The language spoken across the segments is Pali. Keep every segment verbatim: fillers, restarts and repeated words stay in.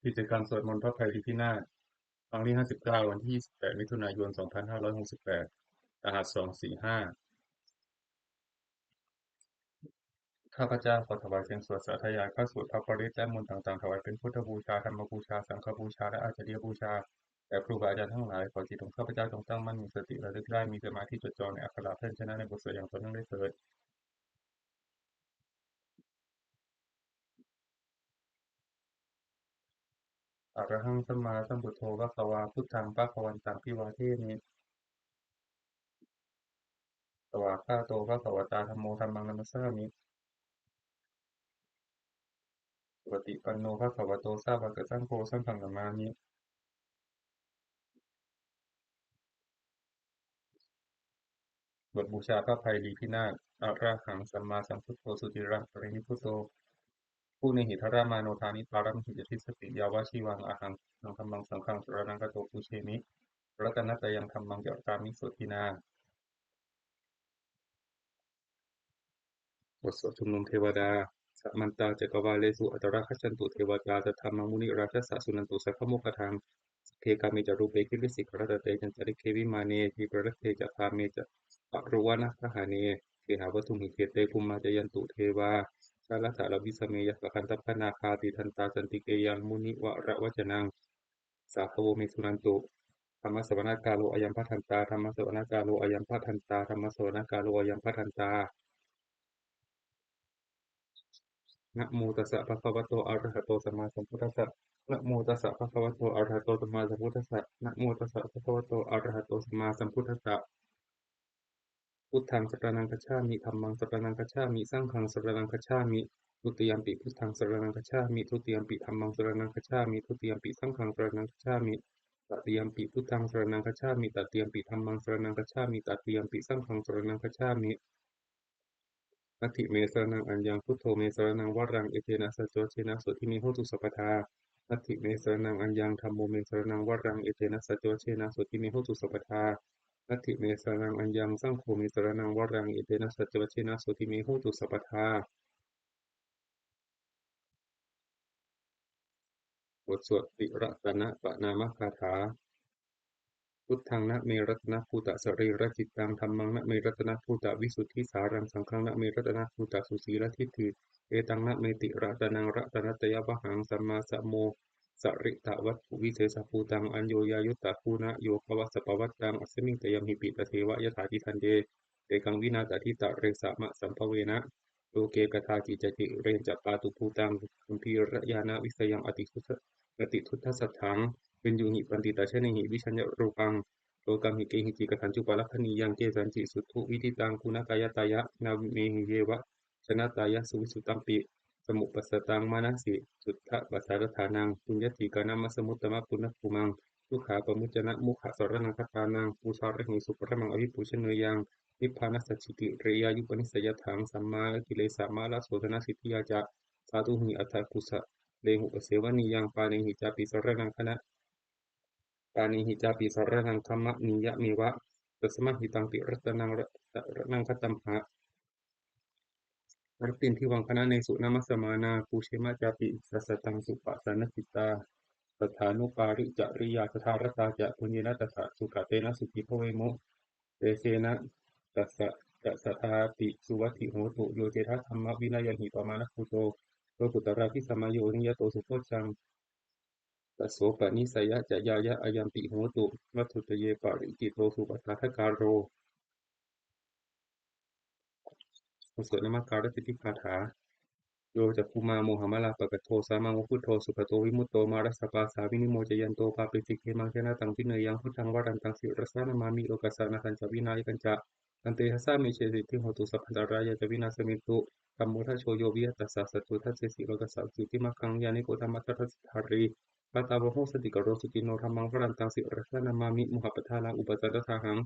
กิจกรรมสวดมนต์พระไพรีพินาศ ครั้งที่ ห้าสิบเก้า วันที่ ยี่สิบแปด มิถุนายน สองพันห้าร้อยหกสิบแปด รหัส สองสี่ห้า ข้าพเจ้าขอถวายเสียงสวดสาธยายพระสูตรพระปริตรและมนต์ต่างๆ ถวายเป็นพุทธบูชา ธรรมบูชา สังฆบูชา และอาจาริยบูชาแด่ครูบาอาจารย์ทั้งหลาย ขอจิตของข้าพเจ้าจงตั้งมั่น มีสติระลึกได้ มีสมาธิจดจ่อในอักขระพยัญชนะในบทสวดอย่างต่อเนื่องได้เถิด Arahaṃ sammāsambuddho bhagavā, buddhaṃ bhagavantaṃ abhivādemi. Svākkhāto bhagavatā dhammo, dhammaṃ namassāmi. Supaṭipanno bhagavato sāvakasaṅgho, saṅghaṃ namāmi. บทบูชาพระไพรีพินาศ Arahaṃ sammāsambuddho suciraṃ parinibbuto, guṇehi dharamāno dāni pāramīhi ca dissati. Yāvajīvaṃ ahaṃ buddhaṃ dhammaṃ saṅghaṃ saraṇaṃ gato, pūjemi ratanattayaṃ dhammaṃ carāmi sotthinā. บทสวดชุมนุมเทวดา Samantā cakkavāḷesu atrāgacchantu devatā, saddhammaṃ munirājassa suṇantu saggamokkhadaṃ. Sagge kāme ca rūpe girisikharataṭe cantalikkhe vimāne, dīpe raṭṭhe ca gāme taruvanagahane gehavatthumhi khette, bhummā cāyantu devā jalathalavisame yakkhagandhabbanāgā, tiṭṭhantā santike yaṃ munivaravacanaṃ sādhavo me suṇantu. Dhammassavanakālo ayambhadantā, dhammassavanakālo ayambhadantā, dhammassavanakālo ayambhadantā. Namo tassa bhagavato arahato sammāsambuddhassa. Namo tassa bhagavato arahato sammāsambuddhassa. Namo tassa bhagavato arahato sammāsambuddhassa. Buddhaṃ saraṇaṃ gacchāmi. Dhammaṃ saraṇaṃ gacchāmi. Saṅghaṃ saraṇaṃ gacchāmi. Dutiyampi buddhaṃ saraṇaṃ gacchāmi. Dutiyampi dhammaṃ saraṇaṃ gacchāmi. Dutiyampi saṅghaṃ saraṇaṃ gacchāmi. Tatiyampi buddhaṃ saraṇaṃ gacchāmi. Tatiyampi dhammaṃ saraṇaṃ gacchāmi. Tatiyampi saṅghaṃ saraṇaṃ gacchāmi. Natthi me saraṇaṃ aññaṃ, buddho me saraṇaṃ varaṃ, etena saccavajjena sotthi me hotu sabbadā. Natthi me saraṇaṃ aññaṃ, dhammo me saraṇaṃ varaṃ, etena saccavajjena sotthi me hotu sabbadā. Natthi me saraṇaṃ aññaṃ, saṅgho me saraṇaṃ varaṃ, etena saccavajjena sotthi me hotu sabbadā. บทสวดติรัตนปณามคาถา Buddhaṃ na me ratanabhūtasarirajitaṃ, dhammaṃ na me ratanabhūtavisuddhisāraṃ, saṅghaṃ na me ratanabhūtasusīladiṭṭhiṃ, etaṃ na me tiratanaṃ ratanattayavhaṃ, sammāsamosaritavatthuvīsesaṃbhūtaṃ aññoññayuttaguṇayogavasappavattantaṃ, asmiṃ tayamhipi taseva yathābhidaṇḍe, ekaṃ vinā tathitare samasambhavena loke kadāci ca cirañca pātubhūtaṃ, gambhīrañāṇavisayaṃ atisuddha- atisuddhasatthaṃ, viññūhi paṇḍitajanehi vijayarūpaṃ, lokamhi kehici kathāna ca upalabbhanīyaṃ, kesañci suṭṭhu viditaṃ guṇakayattaya, nāmehi yeva janattaya, suvissutampi samuppassataṃ manasi, suddhapasārādhānaṃ, puññādhikāramassamuttamaṃ puññakkhettaṃ, dukkhāpamuccanamokkhaṃ saraṇaṃ gatānaṃ, pūjārahehi suparamaṃ abhipūjaneyyaṃ, nibbānasacchikiriyāyupanissayatthaṃ, sammākilesāmārasodanasiddhiyā ca, sādhūhi atha kusalehi upasevanīyaṃ, pāṇehi cāpi saraṇaṃ gana- pāṇehi cāpi saraṇaṃ gamanīyameva, tasmā hi taṃ tiratanaṃ ra- saraṇaṃ gatamha. Rattindivaṃ gaṇanesu namassamānā, pūjema cāpi sataṃ suppasannasiddhā, saddhānupāricariyā sadā ratā ca, puññena tassa sugatena sukhī bhavemu, tesena tassa ca sadāpi suvatthi hotu. Yo cettha dhammavinayaṃ hi pamāṇabhūto, lokuttaradhikamayo niyato, subojjhaṃ tasopanissayañāya, ayampi hotu vatthuttaye parikkhito suppaṭitākāro. บทสวดนมัสการสิทธิคาถา Yo cakkhumā mohamalāpakaṭṭho, sāmaṃ va buddho sugato vimutto, mārassa pāsā vinimocayanto, pāpesi khemaṃ janataṃ vineyyaṃ, buddhaṃ varantaṃ sirasā namāmi, lokassa nāthañca vināyakañca, tantejasā me jayasiddhi hotu, sabbantarāyā ca vināsamentu. Dhammo dhajo yo viya tassa, satthu dassesi lokassa, visuddhimaggaṃ niyyāniko, dhammaddharassa dhārī, vātāvaho santikaro suciṇṇo, dhammaṃ varantaṃ sirasā namāmi, mohappadālaṃ upasantadāhaṃ,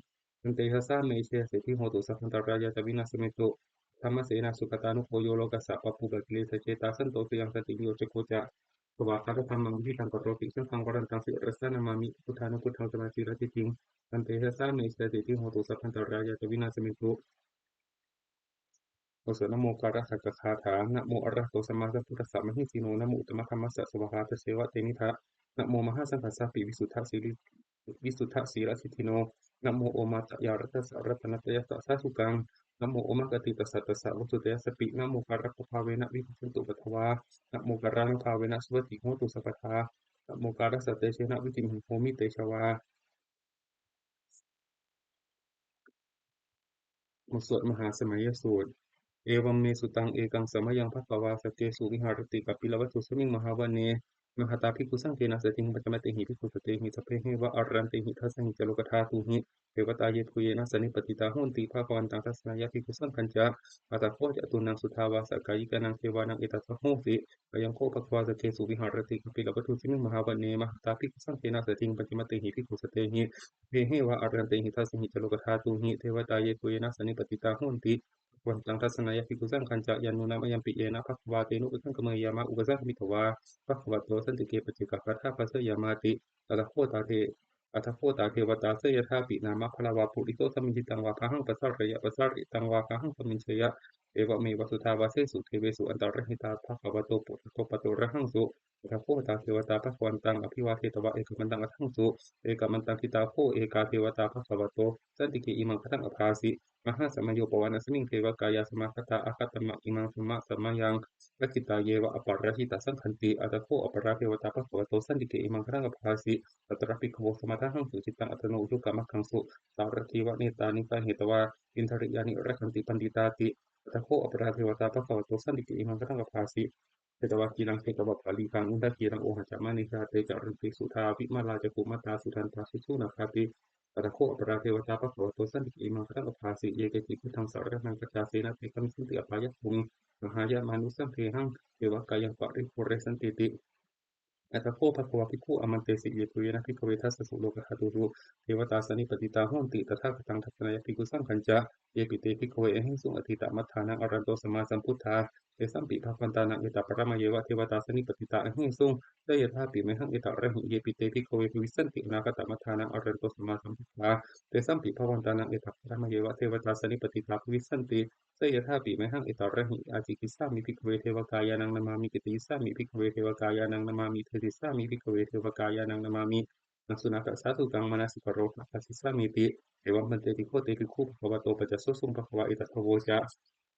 tantejasā me jayasiddhi hotu, sabbantarāyā ca vināsamentu. Dhammasena sugatānugo yo, lokassa pāpūpakilesajetā, santo sayaṃ santiṃ yo cakko ca, svākkhātadhammaṃ viditaṃ karoti, saṅghaṃ varantaṃ sirasā namāmi, buddhānubuddhaṃ samasīladiṭṭhiṃ, tantejasā me jayasiddhi hotu, sabbantarāyā ca vināsamentu. บทสวดนโมการะสักกะคาถา Namo arahato sammāsambuddhassa mahesino, namo uttamadhammassa svākkhātasseva tenidha, namo mahāsaṅghassāpi visuddhasīli visuddhasīladiṭṭhino, namo omātyāraddhassa ratanattayassa sādhukaṃ, namo omakātītassa tassa vatthuttayassapi, namokārappabhāvena vigacchantu upaddavā, namokārānubhāvena suvatthi hotu sabbadā, namokārassa tejena vidhimhi homi tejavā. บทสวดมหาสมัยสูตร Evaṃ me sutaṃ. Ekaṃ samayaṃ bhagavā sakkesu viharati kapilavatthusmiṃ mahāvane mahatā bhikkhusaṅghena saddhiṃ pañcamattehi bhikkhusatehi sabbeheva arantehi. Dasahi ca lokadhātūhi devatā yebhuyyena sannipatitā honti bhagavantaṃ dassanāya bhikkhusaṅghañca. Atha kho catunnaṃ suddhāvāsakāyikānaṃ devānaṃ etadahosi: Ayaṃ kho bhagavā sakkesu viharati kapilavatthusmiṃ mahāvane mahatā bhikkhusaṅghena saddhiṃ pañcamattehi bhikkhusatehi sabbeheva arantehi. Dasahi ca lokadhātūhi devatā yebhuyyena sannipatitā honti bhagavantaṃ dassanāya bhikkhusaṅghañca. Yannūna mayampi yena bhagavā tenupasaṅkameyyāma, upasaṅkamitvā bhagavato santike paccekagāthā bhāseyyāmāti. Atha kho tā de Atha kho tā devatā seyyathāpi nāma balavā puriso sammiñjitaṃ vā bāhaṃ pasāreyya, pasāritaṃ vā bāhaṃ sammiñjeyya, evameva suddhāvāsesu devesu antarahitā bhagavato purato pāturahaṃsu. Atha kho tā devatā bhagavantaṃ abhivādetvā ekamantaṃ aṭṭhaṃsu. Ekamantaṃ ṭhitā kho ekā devatā bhagavato santike imaṃ gāthaṃ abhāsi: Mahāsamayo pavanasmiṃ devakāyā samāgatā, āgatamha imaṃ dhammasamayaṃ dakkhitāyeva aparājitasaṅghanti. Atha kho aparā devatā bhagavato santike imaṃ gāthaṃ abhāsi: Tatra bhikkhavo samādahaṃsu cittaṃ attano ujukamakaṃsu, sārathīva nettāni gahetvā indriyāni rakkhanti paṇḍitāti. Atha kho aparā devatā bhagavato santike imaṃ gāthaṃ abhāsi: Chetvā khīlaṃ chetvā palighaṃ indakhīlaṃ ohaccamanejā, te caranti suddhā vimalā cakkhumatā sudantā susunāgāti. Atha kho aparā devatā bhagavato santike imaṃ gāthaṃ abhāsi: Ye keci buddhaṃ saraṇaṃ gatāse, na te gamissanti apāyabhūmiṃ, pahāya mānusaṃ dehaṃ devakāyaṃ paripūressantīti. Atha kho bhagavā bhikkhū āmantesi: Yebhuyyena bhikkhave dasasu lokadhātūsu devatā sannipatitā honti tathāgataṃ dassanāya bhikkhusaṅghañca. Yepi te bhikkhave ahesuṃ atītamaddhānaṃ arahanto sammāsambuddhā, tesampi bhagavantānaṃ etaparamāyeva devatā sannipatitā ahesuṃ, seyyathāpi mayhaṃ etarahi. Yepi te bhikkhave bhavissanti anāgatamaddhānaṃ arahanto sammāsambuddhā, tesampi bhagavantānaṃ etaparamāyeva devatā sannipatitā bhavissanti, seyyathāpi mayhaṃ etarahi. Ācikkhissāmi bhikkhave devakāyānaṃ nāmāni, kittayissāmi bhikkhave devakāyānaṃ nāmāni, desissāmi bhikkhave devakāyānaṃ nāmāni, naṃ suṇātha sādhukaṃ, manasikarotha bhāsissāmīti. Evaṃ bhanteti kho te bhikkhū bhagavato paccassosuṃ. Bhagavā etadavoca: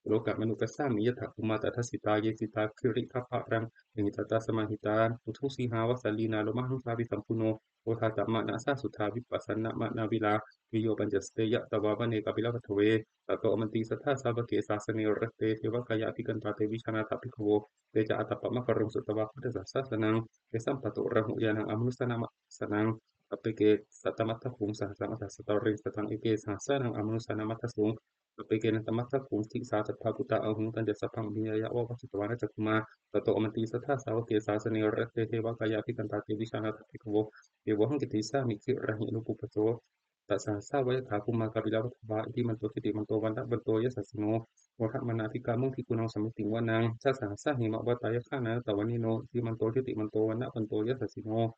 Lokamānukāsāmi yattha bhummā tadassitā, ye sitā girigabbharaṃ pahitattā samāhitā, puthū sīhāva sallīnā lomahaṃsābhisambhuno, odātamanasā suddhā vippasannamanāvilā, bhiyyo pañcasate ñatvā vane kāpilavatthave, tato āmantayi satthā sāvake sāsane rate, devakāyā abhikkantā te vijānātha bhikkhavo. Te ca ātappamakaruṃ sutvā buddhassa sāsanaṃ, tesampāturahu ñāṇaṃ amanussāna dassanaṃ. Appeke satamaddakkhuṃ sahassaṃ atha sattariṃ, sataṃ eke sahassānaṃ amanussānamaddasuṃ. Appekenantamaddakkhuṃ disā sabbā phuṭā ahuṃ, tañca sabbaṃ abhiññāya vavakkhitvāna cakkhumā, tato āmantayi satthā sāvake sāsane rate, devakāyā abhikkantā te vijānātha bhikkhavo. Ye vohaṃ kittayissāmi girāhi anupubbaso, sattasahassā va yathā bhummā kāpilavatthavā, iddhimanto jutimanto vaṇṇavanto yasassino, modamānā abhikkāmuṃ bhikkhūnaṃ samitiṃ vanaṃ. Chasahassā hemavatā yakkhā nānattavaṇṇino, iddhimanto jutimanto vaṇṇavanto yasassino,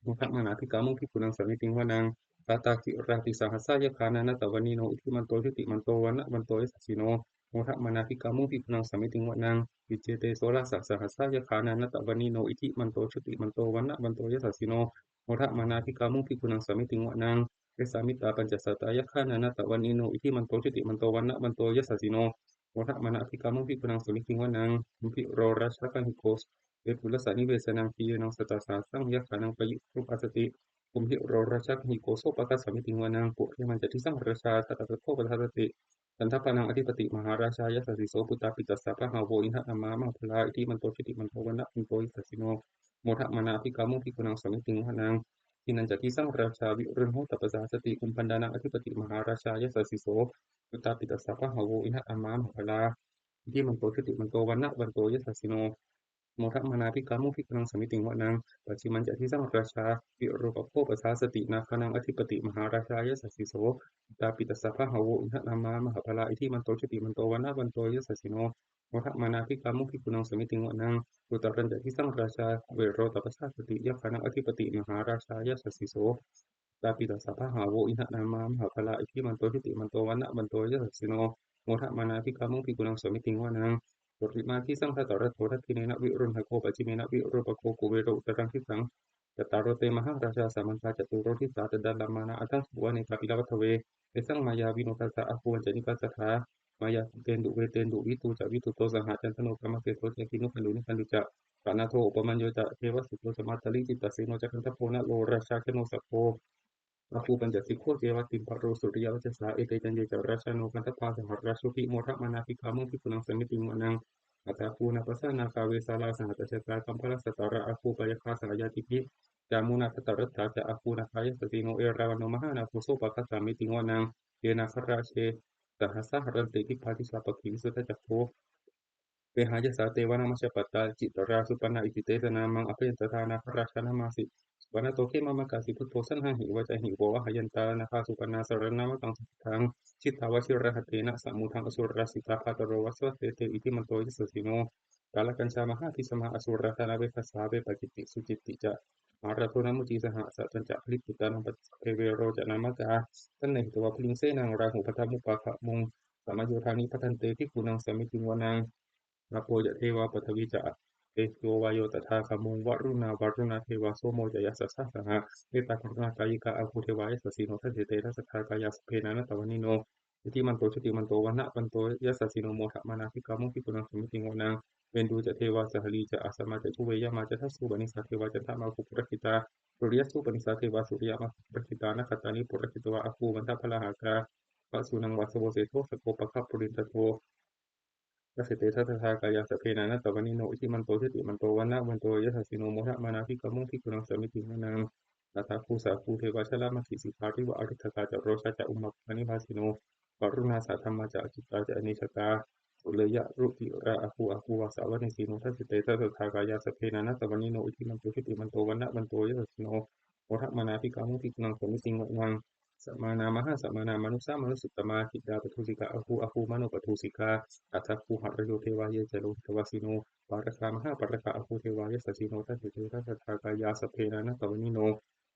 modamānā abhikkāmuṃ bhikkhūnaṃ samitiṃ vanaṃ. Sātāgirā tisahassā yakkhā nānattavaṇṇino, iddhimanto jutimanto vaṇṇavanto yasassino, modamānā abhikkāmuṃ bhikkhūnaṃ samitiṃ vanaṃ. Iccete soḷasasahassā yakkhā nānattavaṇṇino, iddhimanto jutimanto vaṇṇavanto yasassino, modamānā abhikkāmuṃ bhikkhūnaṃ samitiṃ vanaṃ. Vessāmittā pañcasatā yakkhā nānattavaṇṇino, iddhimanto jutimanto vaṇṇavanto yasassino, modamānā abhikkāmuṃ bhikkhūnaṃ samitiṃ vanaṃ. Kumbhīro rājagahiko vepullassa nivesanaṃ, bhiyānaṃ satasahassaṃ yakkhānaṃ payirupāsati, kumbhīro rājagahiko sopāga samitiṃ vanaṃ. Purimañca disaṃ rājā dhataraṭṭho pasāsati, gandhabbānaṃ ādhipati mahārājā yasassi so. Puttāpi tassa bahavo indanāmā mahabbalā, iddhimanto jutimanto vaṇṇavanto yasassino, modamānā abhikkāmuṃ bhikkhūnaṃ samitiṃ vanaṃ. Dakkhiṇañca disaṃ rājā virūḷho tappasāsati, kumbhaṇḍānaṃ ādhipati mahārājā yasassi so. Puttāpi tassa bahavo indanāmā mahabbalā, iddhimanto jutimanto vaṇṇavanto yasassino, modamānā abhikkāmuṃ bhikkhūnaṃ samitiṃ vanaṃ. Pacchimañca disaṃ rājā virūpakkho pasāsati, nāgānaṃ ādhipati mahārājā yasassi so. Puttāpi tassa bahavo indanāmā mahabbalā, iddhimanto jutimanto vaṇṇavanto yasassino, modamānā abhikkāmuṃ bhikkhūnaṃ samitiṃ vanaṃ. Uttarañca disaṃ rājā kuvero tappasāsati, yakkhānaṃ ādhipati mahārājā yasassi so. Puttāpi tassa bahavo indanāmā mahabbalā, iddhimanto jutimanto vaṇṇavanto yasassino, modamānā abhikkāmuṃ bhikkhūnaṃ samitiṃ vanaṃ. Purimaṃ disaṃ dhataraṭṭho, dakkhiṇena virūḷhako, pacchimena virūpakkho, kuvero uttaraṃ disaṃ. Cattāro te mahārājā, samantā caturo disā, daddallamānā aṭṭhaṃsu, vane kāpilavatthave. Tesaṃ māyāvino dāsā, āgū vañcanikā saṭhā, māyā kuṭeṇḍu veṭeṇḍu, viṭū ca viṭuṭo saha, candano kāmaseṭṭho ca, kinnughaṇḍu nighaṇḍu ca. Panādo opamañño ca, devasūto ca mātali, cittaseno ca gandhabbo, naḷorājā janosabho, āgū pañcasikho ceva, timbarū suriyavacchasā. Ete caññe ca rājāno, gandhabbā saha rājubhi, modamānā abhikkāmuṃ bhikkhūnaṃ samitiṃ vanaṃ. Athāgū nābhasā nāgā, vesālā sahatacchakā, kambalassatarā āgū, pāyāgā saha ñātibhi, yāmunā dhataraṭṭhā ca, āgū nāgā yasassino. Erāvaṇo mahānāgo, sopāga samitiṃ vanaṃ. Ye nāgarāje sahasā haranti, dibbā dijā pakkhi visuddhacakkhū, vehāyasā te vanamajjhapattā. Citrā supaṇṇā iti tesa nāmaṃ, abhayantadā nāgarājānamāsi. Supaṇṇato khemamakāsi buddho, saṇhāhi vācāhi upavhayantā. Nāgā supaṇṇā saraṇamagaṃsu buddhaṃ, jitā vajirahatthena, samuddaṃ asurā sitā, bhātaro vāsavassete, iddhimanto yasassino. Kālakañjā mahābhismā, asurā dānaveghasā, vepacitti sucitti ca, mārasenamucī saha. Satañca baliputtānaṃ, paccekavīrocanaṃ mātā, sannayhitvā baliṃ senaṃ, rāhubhaddamupāgamuṃ, samayodāni bhaddante bhikkhūnaṃ samitiṃ vanaṃ. Āpo ca devā paṭhavī ca, tejo vāyo tadāgamuṃ, varuṇā vāruṇā devā, somo ca yasasā saha. Etā varuṇā kāyikā, āgū devā yasassino. Dasete dasadhā kāyā, sabbe nānattavaṇṇino, iddhimanto jutimanto vaṇṇavanto yasassino, modamānā abhikkāmuṃ bhikkhūnaṃ samitiṃ vanaṃ. Veṇḍū ca devā sahalī ca, asamā ca duve yamā, candassūpanisā devā candamāgū purakkhitā, suriyassūpanisā devā suriyamāgū purakkhitā, nakkhattāni purakkhitvā āgū mandavalāhakā, vasūnaṃ vāsavo seṭṭho sakkopāga purindado. Dasete dasadhā kāyā, sabbe nānattavaṇṇino, iddhimanto jutimanto vaṇṇavanto yasassino, modamānā abhikkāmuṃ bhikkhūnaṃ samitiṃ vanaṃ. Athāgū sahabhū devā jalamaggisikhāriva, ariṭṭhakā ca rojā ca ummāpupphanibhāsino, varuṇā sahadhammā ca accutā ca anejakā, sūleyyarucirā āgū āgū vāsavanesino. Dasete dasadhā kāyā, sabbe nānattavaṇṇino, iddhimanto jutimanto vaṇṇavanto yasassino, modamānā abhikkāmuṃ bhikkhūnaṃ samitiṃ vanaṃ. Samānā mahāsamānā, mānusā mānusuttamā, khiḍḍāpadosikā āgū āgū manopadosikā, athāgū harayo devā ye ca lohitavāsino, pāragā mahāpāragā āgū devā yasassino. Dasete dasadhā kāyā, sabbe nānattavaṇṇino,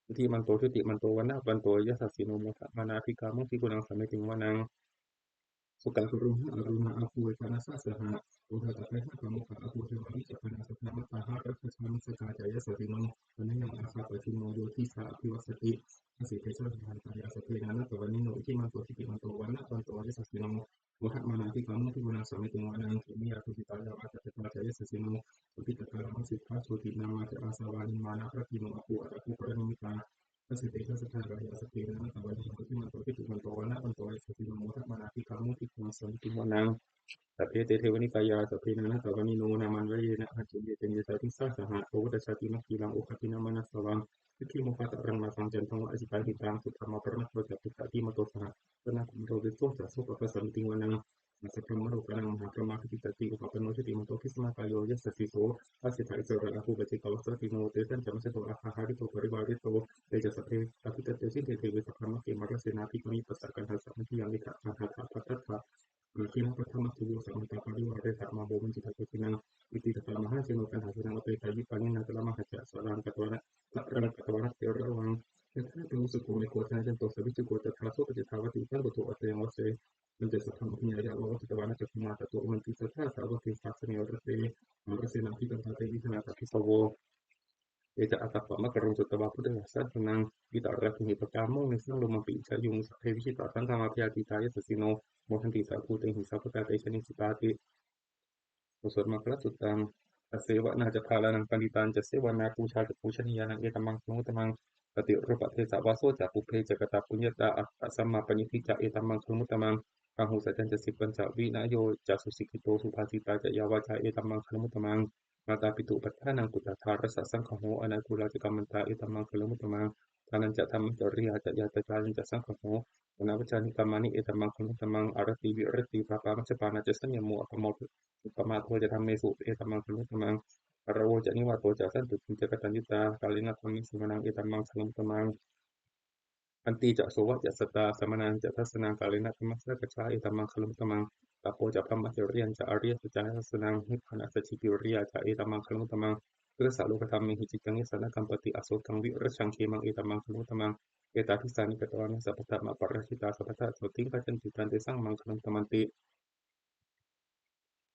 iddhimanto jutimanto vaṇṇavanto yasassino, modamānā abhikkāmuṃ bhikkhūnaṃ samitiṃ vanaṃ. Sukkā karumhā aruṇā āgū veghanasā saha, odātagayhā pāmokkhā āgū devā vicakkhaṇā, sadāmattā hāragajā missakā ca yasassino, thanayaṃ āgā pajjunno yo disā abhivassati. Dasete dasadhā kāyā, sabbe nānattavaṇṇino, iddhimanto jutimanto vaṇṇavanto yasassino, modamānā abhikkāmuṃ bhikkhūnaṃ samitiṃ vanaṃ. Khemiyā tusitā yāmā kaṭṭhakā ca yasassino, jotināmā ca āsavā, nimmānaratino āgū athāgū paranimmitā. Dasete dasadhā kāyā, sabbe nānattavaṇṇino, iddhimanto jutimanto vaṇṇavanto yasassino, modamānā abhikkāmuṃ bhikkhūnaṃ samitiṃ vanaṃ. Sabbe te devanikāyā, sabbe nānattavaṇṇino, nāmanvayena āgañchuṃ, ye caññe sadisā saha. Āvuttā jātimakkhilaṃ, oghatiṇṇamanāsavaṃ, dakkhemoghataraṃ nāgaṃ, candaṃva asitātitaṃ. Subrahmā paramatto ca, puttā iddhimato saha, sanāgami lokesu ca, sopāga samitiṃ vanaṃ. Sahassabrahmalokānaṃ, mahābrahmābhitiṭṭhati, upapanno jutimanto, bhismākāyo yasassi so. Dasettha issarā āgū, paccekavasavattino, tesañca majjhato āgā, hārito parivārito. Te ca sabbe abhikkante, sinde deve sabrahmake, mārasenā abhikkāmi, passa kaṇhassa mandiyaṃ. Etha gaṇhatha bandhatha, rāgena bandhamatthu vo, samantā parivāretha, mā vo muñcittha koci naṃ. Iti tattha mahāseno, kaṇhasenaṃ apesayi, pāṇinā talamāhacca, saraṃ katvāna, saraṃ katvāna bheravaṃ. Yathā pāvussako megho, thanayanto savijjuko, tadā so paccudāvatti, saṅkuddho asayaṃvase. Tañca sabbaṃ abhiññāya, vavatthitvāna cakkhumā, tato āmantayi satthā, sāvake sāsane rate. Mārasenā abhikkantā, te vijānātha bhikkhavo. Te ca ātappamakaruṃ, sutvā buddhassa sāsanaṃ, vītarāgehi pakkāmuṃ, nesaṃ lomampi iñjayuṃ. Sabbe vijitasaṅgāmā, bhayātītā yasassino, modanti saha bhūtehi, sāvakā te janesutāti. บทสวดมังคลสุตตัง Asevanā ca bālānaṃ, paṇḍitānañca sevanā, pūjā ca pūjanīyānaṃ, etammaṅgalamuttamaṃ. Patirūpadesavāso ca, pubbe ca katapuññatā, attasammāpaṇidhi ca, etammaṅgalamuttamaṃ. Bāhusaccañca sippañca, vinayo ca susikkhito, subhāsitā ca yā vācā, etammaṅgalamuttamaṃ. Mātāpituupaṭṭhānaṃ, puttadārassa saṅgaho, anākulā ca kammantā, etammaṅgalamuttamaṃ. Dānañca dhammacariyā ca, ñātakānañca saṅgaho, anavajjāni kammāni, etammaṅgalamuttamaṃ. Āratī viratī pāpā majjapānā ca, saññamo appamādo ca dhammesu, etammaṅgalamuttamaṃ. Gāravo ca nivāto ca, santuṭṭhī ca kataññutā, kālena dhammaṃ samaṇaṃ, etammaṅgalamuttamaṃ. Khantī ca sovacassatā, samaṇānañca dassanaṃ, kālena dhammasākacchā, etammaṅgalamuttamaṃ. Tapo ca brahmacariyañca, ariyasaccāna dassanaṃ, nibbānasacchikiriyā ca, etammaṅgalamuttamaṃ. Satasā lokadhammehi, cittaṃ yassa na kampati, asokaṃ virajaṃ khemaṃ, etammaṅgalamuttamaṃ. Etādisāni katvāna, sabbatthamaparājitā, sabbattha sotthiṃ gacchanti, taṃ tesaṃ maṅgalamuttamanti.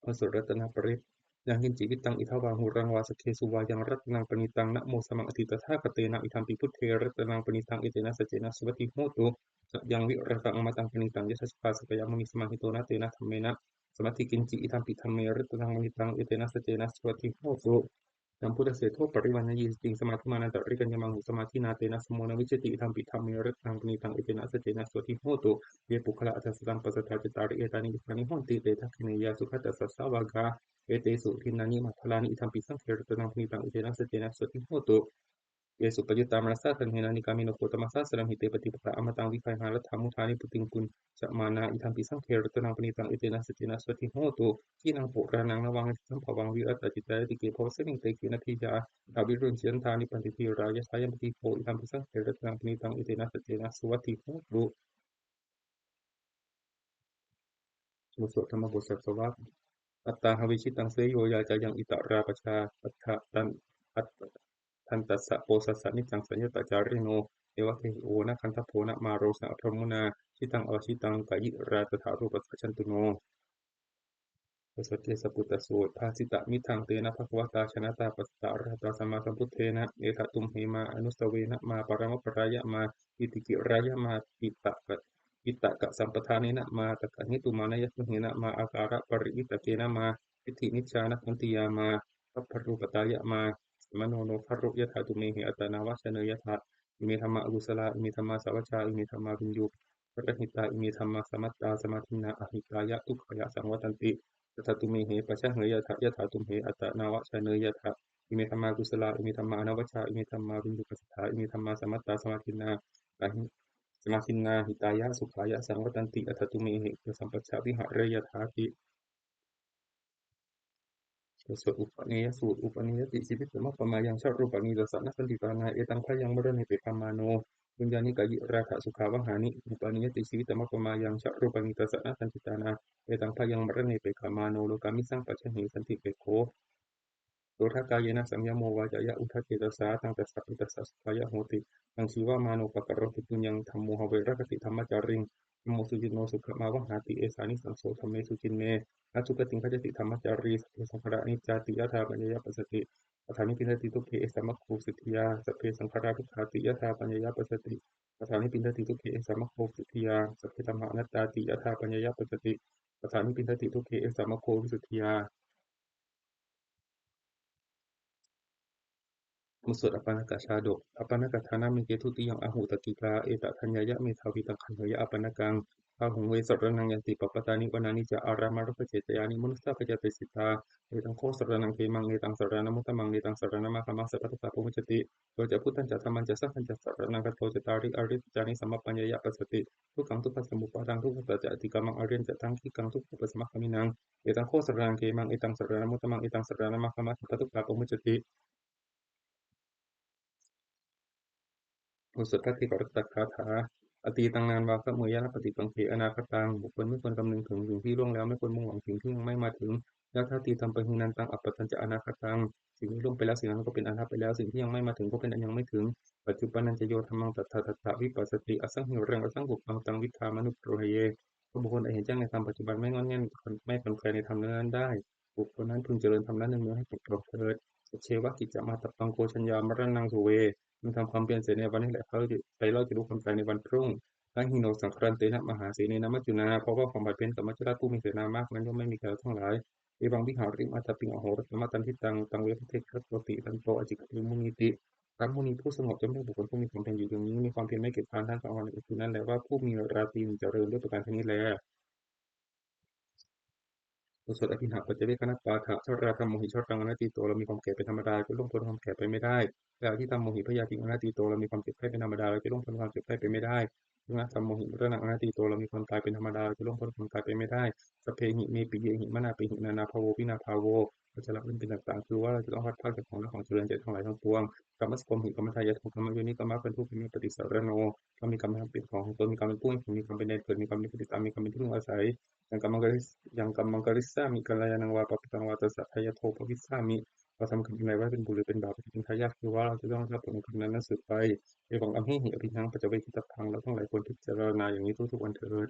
บทสวดรัตนปริตร Yaṅkiñci vittaṃ idha vā huraṃ vā saggesu vā yaṃ ratanaṃ paṇītaṃ na no samaṃ atthi tathāgatena idampi buddhe ratanaṃ paṇītaṃ etena saccena suvatthi hotu. Sayaṃ virāgaṃ amataṃ paṇītaṃ yadajjhagā sakyamunī samāhito na tena dhammena samatthi kiñci idampi dhamme ratanaṃ paṇītaṃ etena saccena suvatthi hotu. Yambuddhaseṭṭho parivaṇṇayī saciṃ samādhimānantarikaññamāhu samādhinā tena samo na vijjati idampi dhamme ratanaṃ paṇītaṃ etena saccena suvatthi hotu. Ye puggalā aṭṭha sataṃ pasatthā cattāri etāni yugāni honti te dakkhiṇeyyā sugatassa sāvakā etesu dinnāni maṅgalāni idampi saṅghe ratanaṃ paṇītaṃ etena saccena suvatthi hotu. Ye suppayuttā manasā daḷhena nikkāmino gotamasāsanamhi te pattipattā amataṃ vigayha laddhā mudhā nibbutiṃ bhuñjamānā idampi saṅghe ratanaṃ paṇītaṃ etena saccena suvatthi hotu. Khīṇaṃ purāṇaṃ navaṃ yatthasambhavaṃ virattacittāyatike bhavasmiṃ te khīṇabījā avirujjhā nibbanti dhīrā yathāyampadīpo idampi saṅghe ratanaṃ paṇītaṃ etena saccena suvatthi hotu. บทสวดธรรมบทสัตวรรษ Attāhaṃ vijitaṃ seyyo yācāyaṃ itarā pajā atta tan atta tantassa posassa niccaṃ saññatacārino devagahī vo na gandhabbo na māro sabrahmā jitaṃ avajitaṃ kāyirā tathārūpassa jantuno. บทสวดเกสสปุตตสูตร Bhāsitamiddhaṃ tena bhagavatā jānatā passatā arahatā sammāsambuddhena. Etha tumhe mā anussavena mā paramaparāya mā kittiyarāya mā kittaka kittakasampadanena mā takkahetumānāya gahena mā ākārapariyittakena mā diṭṭhinicchānagantiyā mā sabbarūpatāya mā samāno no garo yathā tumhehi attanāvajaneyyatha. Ime dhammā akusalā, ime dhammā sāvajjā, ime dhammā viññupparahitāya, ime dhammā samattā samādinnā ahitāya dukkhāya saṃvattanti. Atha tumhehi pajāheyyatha yathā tumhe attanāvajaneyyatha. Ime dhammā kusalā, ime dhammā anavajjā, ime dhammā viññuppasiddhā, ime dhammā samattā samādinnā ahi samādinnā hitāya sukhāya saṃvattanti. Atha tumhehi upasampajja vihareyyathāti. บทสวดอุปเนยสูตร Upanīyati jīvitamappamāyaṃ jarūpanisā sanasaṇṭhitā nā etaṃ bhayaṃ maraṇe pekkhamāno puññāni kāyirāgasukhā vahāni. Upanīyati jīvitamappamāyaṃ jarūpanisā sanasaṇṭhitā nā etaṃ bhayaṃ maraṇe pekkhamāno lokāmisaṃ pajāhe santipekkho. Sotthā kāyena saṃyamo vācāya uddhā cetasā taṃ tassa petāssa sukhāya hoti. Yaṃ jīvamāno pakaroti puññaṃ dhammo haveragati dhammacariṃ dhammo suciṇṇo sukhamāvahāti esānisaṃso dhammesu ciṇṇe. Aduggatiṃ gacchati dhammacarī. Sabbe saṅkhārā aniccāti yadā paññāya passati yadā nibbindati dukkhe esa maggo visuddhiyā. Sabbe saṅkhārā dukkhāti yadā paññāya passati yadā nibbindati dukkhe esa maggo visuddhiyā. Sabbe dhammā anattāti yadā paññāya passati yadā nibbindati dukkhe esa maggo visuddhiyā. บทสวดอัปปณกชาดก Appannakkhaṇameke dutiyaṃ āhu takkikā etadaññāya medhāvī taṅkhaṇeyya appannaṃ. Bāhuṃ ve saraṇaṃ yanti pabbatāni vanāni ca ārāmarukkhacetyāni manussapāya desitā. Netaṃ kho saraṇaṃ khemaṃ, netaṃ saraṇamuttamaṃ, netaṃ saraṇamāgamā sabbadukkhā pamuccati. Yo ca buddhañca dhammañca saṅghañca saraṇaṃ gato cattāri arisañāṇi sampāññāya passati dukkhaṃ dukkhasamuppādaṃ dukkhassa ca atikkamaṃ ariyañca taṅkhikaṃ dukkhūpasamagāminaṃ. Etaṃ kho saraṇaṃ khemaṃ, etaṃ saraṇamuttamaṃ, etaṃ saraṇamāgamā sabbadukkhā pamuccati. บทสวดภัทเทกรัตตคาถา Atītaṃ nānvāgameyya nappaṭikaṅkhe anāgataṃ. บุคคลไม่ควรคำนึงถึงสิ่งที่ล่วงแล้ว ไม่ควรมุ่งหวังสิ่งที่ยังไม่มาถึง Yadatītaṃ pahīnantaṃ appattañca anāgataṃ. สิ่งที่ล่วงไปแล้วสิ่งนั้นก็เป็นอันละไปแล้ว สิ่งที่ยังไม่มาถึงก็เป็นอันยังไม่ถึง Paccuppannañca yo dhammaṃ tattha tattha vipassati asaṃhiraṃ asaṅkuppaṃ taṃ viddhā manubrūhaye. เพราะบุคคลใดเห็นแจ้งในธรรมปัจจุบัน ไม่ง่อนแง่น ไม่คลอนแคลนในธรรมนั้นๆได้ บุคคลนั้นพึงเจริญธรรมนั้นเนืองๆให้ปรากฏเถิด Sacceva kiccamātappaṃ ko jaññā maraṇaṃ suve. พึงทำความเพียรเสียในวันนี้แหละ ใครเล่าจะรู้ความตายในวันพรุ่ง Na hi no saṅgarantena mahāsenena maccunā. เพราะว่าความผัดเพี้ยนกับมัจจุราชผู้มีเสนามากนั้นย่อมไม่มีแก่เราทั้งหลาย Evaṃ vihārimātappiṃ ahorattamatanditaṃ taṃ ve bhaddekarattoti santo ācikkhate munīti. ครั้นมุนีผู้สงบย่อมเรียกบุคคลผู้มีความเพียรอยู่อย่างนี้ มีความเพียรไม่เกียจคร้านทั้งกลางวันกลางคืนนั้นแลว่าผู้มีราตรีหนึ่งเจริญ ด้วยประการชนิดนี้แล บทสวดอภิณหปัจจเวกขณปาฐะ Jarādhammomhi jaraṃ anatīto. เรามีความแก่เป็นธรรมดา จะล่วงพ้นความแก่ไปไม่ได้ Byādhidhammomhi byādhiṃ anatīto. เรามีความเจ็บไข้เป็นธรรมดา เราจะล่วงพ้นความเจ็บไข้ไปไม่ได้ Maraṇadhammomhi maraṇaṃ anatīto. เรามีความตายเป็นธรรมดา เราจะล่วงพ้นความตายไปไม่ได้ Sabbehi me piyehi manāpehi nānābhāvo vinābhāvo. เราจะละเว้นเป็นต่างๆ คือว่าเราจะต้องพลัดพรากจากของรักของเจริญใจทั้งหลายทั้งปวง Kammassakomhi kammadāyādo kammayoni kammabaṇḍu kammapaṭisaraṇo. เรามีกรรมเป็นของตน มีกรรมเป็นผู้ให้ผล มีกรรมเป็นแดนเกิด มีกรรมเป็นที่ติดตาม มีกรรมเป็นที่พึ่งอาศัย Yaṃ kammaṃ karis- yaṃ kammaṃ karissāmi kalyāṇaṃ vā pāpakaṃ vā tassa dāyādo bhavissāmi. เราทำกรรมอันใดไว้เป็นบุญหรือเป็นบาป เป็นทายาท คือว่าเราจะต้องได้รับผลของกรรมนั้นๆสืบไป Evaṃ amhehi abhiññaṃ paccavekkhitavvā. เราทั้งหลายควรพิจารณาอย่างนี้ทุกๆวันเถิด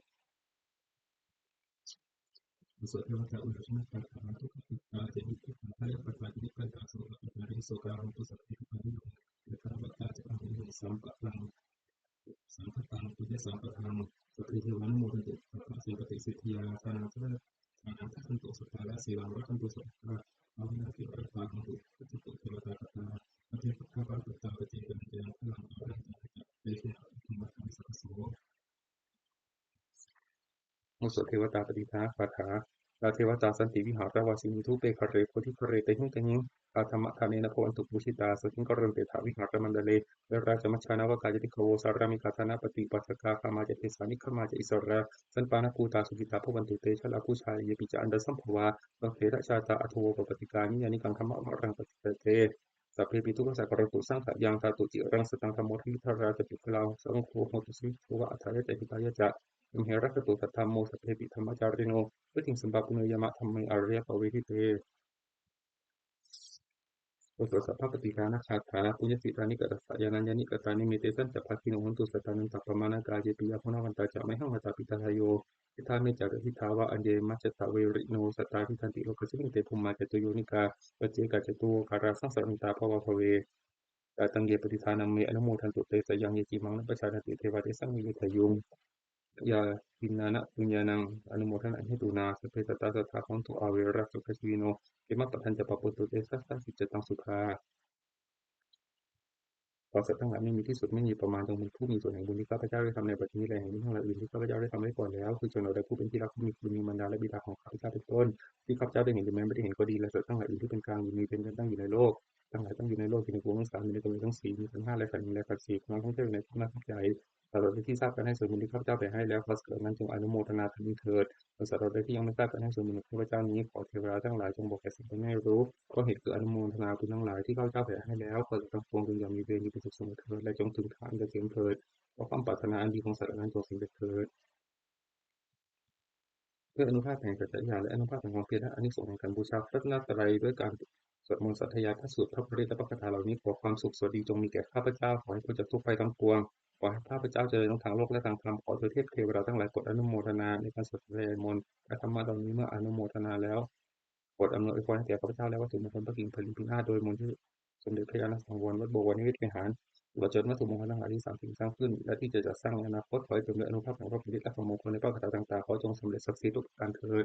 สวดเทวตาอุยชนคาถา ทุกขปุตตา จะนิพุตตา พยาปตา จะนิพพานตา โสกปตา นิโสกา โหตุ สัพพะ ทุกขา นิโย ยะถา วัตตา จะ อาหุ สัมปะทัง สังฆตัง ปุญญสัมปะทัง สัพเพ เทวา นุโมทันตุ สัพพะ สัมปะติ สิทธิยา ทานา ทานา ทัสสันตุ สัทธา และ สีลัง รักขันตุ สัพพะ ภาวนา เทวา รักษา หันตุ สัจจตุ เทวา ตา ตา สัพเพ สัพพะ ปะรัตตา ปะเจ กัญญา พลัง อารัง จันทะ เต เทวา ธรรมะ ธรรมะ สัพพะ โส บทสวดเทวตาปฏิทานคาถา Yā devatā santi vihāravāsinī, thūpe ghare bodhighare tahiṃ tahiṃ, tā dhammadānena bhavantu pūjitā, sotthiṃ karontedha vihāramaṇḍale. Verā ca majjhā navakā ca bhikkhavo, sārāmikā dānapatī upāsakā, gāmā ca desā nigamā ca issarā, sappāṇabhūtā sukhitā bhavantu te. Jalābujā yepi ca aṇḍasambhavā, sabbe rājātā athavopapātikā, niyyānikaṃ dhammavaraṃ paṭicca te, sabbepi dukkhassa karontu saṅkhayaṃ. Ṭhātu ciraṃ sataṃ dhammo, dhatidharā ca puggalā, saṅgho hotu sukhito va, atthāya ca hitāya ca. Amhe rakkhatu saddhammo, sabbepi dhammacārino, vuḍḍhiṃ sampāpuṇeyyāma, dhamme ariyappavedite. บทสวดสัพพปฏิทานคาถา Puññassidāni katassa, yānāni katāni me, tesañca bhāgino hontu sattānaṃ, taṃ pamāṇaṃ kāyepi yaṃ guṇavantā ca, mayhaṃ vātapitthādayo, siddhā me ca sadisthā va, aññe majjhattā verino, sattā tiṭṭhanti lokasmiṃ, te bhummā catuyonikā, paccekagātro oghatiṇṇā, saṃsariṃsā bhavābhave. Yā taṃ ye paṇḍitānaṃ me, anumodantu te sayaṃ, ye cīmaṃ na pajānanti, devā tesaṃ viññūhīyuṃ. Yānīdha puññānaṃ anumodanahetunā, sabbe sattā sadā hontu averā, sukhajīvino. Khemappadañca pāpetha, te sadā sijjhataṃ sukhaṃ. ขอสัตว์ทั้งหลายไม่มีที่สุดไม่มีประมาณ จงเป็นผู้มีส่วนแห่งบุญที่ข้าพเจ้าได้ทำในบัดนี้ และแห่งบุญทั้งหลายอื่นที่ข้าพเจ้าได้ทำไว้ก่อนแล้ว คือชนเราได้ผู้เป็นที่รักผู้มีคุณ มีมารดาและบิดาของข้าพเจ้าเป็นต้น ที่ข้าพเจ้าได้เห็นหรือแม้ไม่ได้เห็นก็ดี และสัตว์ทั้งหลายอื่นที่เป็นกลางอยู่มีเวรกันตั้งอยู่ในโลก ทั้งหลายตั้งอยู่ในโลก อยู่ในภพทั้งสาม อยู่ในกำเนิดทั้งสี่ มีขันธ์ห้าและขันธ์หญิงและขันธ์สี่ กำลังท่องเที่ยวอยู่ในภพหน้าภพใหญ่ สัตว์เหล่าใดที่ทราบการให้ส่วนบุญที่ข้าพเจ้าแผ่ให้แล้ว ขอสัตว์เหล่านั้นจงอนุโมทนาทานยิ่งเถิด ส่วนสัตว์เหล่าใดที่ยังไม่ทราบการให้ส่วนบุญของข้าพเจ้านี้ ขอเทวดาทั้งหลายจงบอกแก่สัตว์ผู้ไม่รู้ เพราะเหตุคืออนุโมทนาบุญทั้งหลายที่ข้าพเจ้าแผ่ให้แล้ว ขอสัตว์ทั้งปวงจงอย่ามีเวรอยู่เป็นสุขเสมอเถิด และจงถึงทางอันเกษมเถิด เพราะความปรารถนาอันดีของสัตว์เหล่านั้นจงสำเร็จเถิด ด้วยอานุภาพแห่งสัจจะญาณ และอานุภาพแห่งความเพียร และอานิสงส์แห่งการบูชาพระรัตนตรัย ด้วยการสวดมนต์สาธยายพระสูตร พระปริตร และพระคาถาเหล่านี้ ขอความสุขสวัสดีจงมีแก่ข้าพเจ้า ขอให้พ้นจากทุกข์ภัยทั้งปวง ขอให้ข้าพเจ้าเจริญทั้งทางโลกและทางธรรม ขอเทวเทพเทวดาทั้งหลายโปรดอนุโมทนาในการสวดสาธยายมนต์ และธรรมะเหล่านี้ เมื่ออนุโมทนาแล้ว โปรดอำนวยอวยพรให้แก่ข้าพเจ้า และวัตถุมงคลพระกิ่งไพลินพินาศ โดยมนต์ที่สมเด็จพระญาณสังวร วัดบวรนิเวศวิหาร ตลอดจนวัตถุมงคลทั้งหลายที่สร้างสิ่งสร้างขึ้น และที่จะจัดสร้างในอนาคต ขอให้เต็มด้วยอานุภาพแห่งพระปริตร และพระมงคลในพระคาถาต่างๆ ขอจงสำเร็จศักดิ์สิทธิ์ทุกประการเถิด